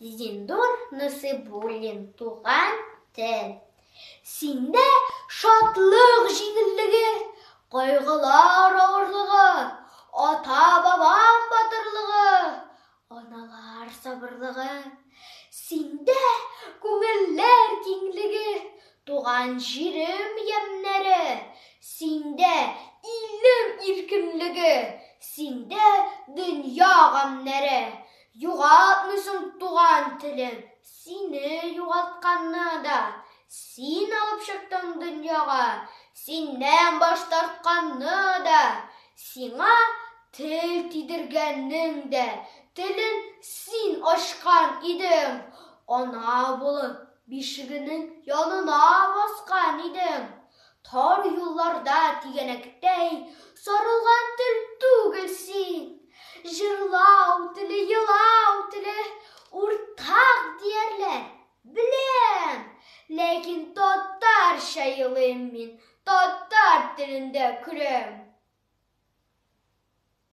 Зиндур Насыйбуллин, Туган тел. Синдә шатлык җиңеллеге, кайгылар авырлыгы, ата-бабам батырлыгы, аналар сабырлыгы. Синдә күңелләр киңлеге, туган җирем ямьнәре. Синдә илем иркенлеге, синдә дөнья гамьнәре. Югалтмыйсың туган телем, сине югалтканны да. Син алып чыктың дөньяга, синнән баш тартканны да. Сиңа тел тидергәннең дә телен син ачкан идең. Ана булып, бишегенең янына баскан идең. Тар юлларда тигәнәктәй сарылган тел түгел син. Җырлау теле, елау теле уртак диярләр. Беләм, ләкин татарча елыйм мин, татар телендә көләм.